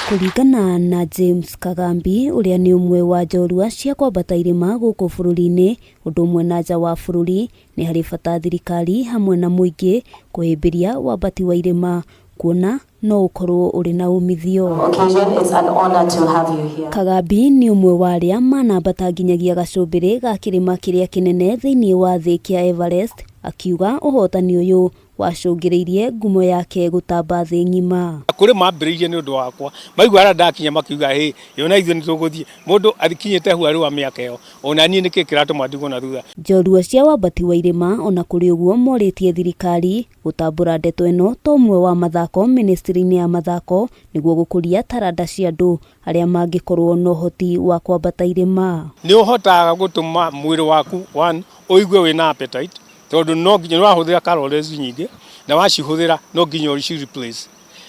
Kũringana na James Kagambi ũrĩa nĩ ũmwe wa njorua cia kwambata irĩma gũkũ bũrũri-inĩ ũndũ ũmwe na nja wa bũrũri, nĩ harĩ bata thirikari hamwe na mũingĩ kũhĩmbĩria wambati wa irĩma kuona no ũkorwo ũrĩ na umithio. Kagambi nĩ ũmwe wa arĩa manambata nginyagia gacũmbĩrĩ ga kĩrĩma kĩrĩa kĩnene thĩinĩ wa thĩ kĩa Everest, akiuga ũhotani ũyũ wacũngĩrĩirie ngumo yake gũtamba thĩ ng'ima. Kũrĩ mambĩrĩirie nĩ ũndũ wakwa, maigua harĩa ndakinya makiuga hĩ, ona ithuĩ nĩ tũgũthiĩ. Mũndũ akinyĩte hau wa mĩaka ĩyo, ona niĩ nĩkĩ kĩratũma ndigwo na thutha. Njorua cia wambati wa irĩma ona kũrĩ ũguo morĩtie thirikari gũtambũra ndeto ĩno ta ũmwe wa mathako ministry-inĩ ya mathako nĩguo gũkũria taranda cia andũ arĩa mangĩkorwo na ũhoti wa kwambata irĩma. Nĩ ũhotaga gũtũma mwĩrĩ waku one ũigue wĩna appetite, tondũ no nginya nĩ ũrahũthĩra calories nyingĩ, na wacihũthĩra no nginya ũci replace.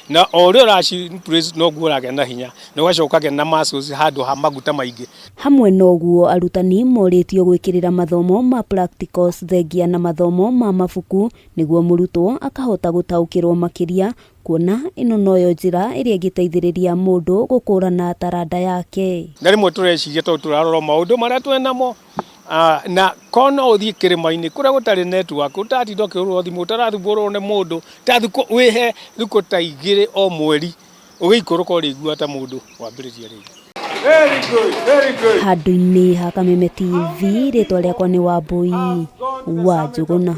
Na o ũrĩa ũraci replace noguo ũragĩa na hinya, na ũgacoka ũkagĩa na muscles handũ ha maguta maingĩ. Hamwe na ũguo arutani morĩtio gwĩkĩrĩra mathomo ma practicals thengia na mathomo ma mabuku nĩguo mũrutwo akahota gũtaũkĩrwo makĩria kuona ĩno noyo njĩra ĩrĩa ĩngĩteithĩrĩria mũndũ gũkũrana taranda yake. Na rĩmwe tũreciria tondũ tũrarora maũndũ marĩa twĩnamo, na korwo no ũthiĩ kĩrĩma-inĩ kũrĩa gũtarĩ network, ũtaratinda ũkĩhũrĩrwo thimũ, ũtarathumbũrwo nĩ mũndũ, ta thikũ wĩhe thikũ ta igĩrĩ o mweri, ũgĩikũrũka ũrĩiguaga ta mũndũ wambĩrĩria rĩngĩ. Very good, very good. Handũ-inĩ ha Kameme TV, rĩtwa rĩakwa nĩ Wambui wa Njũgũna.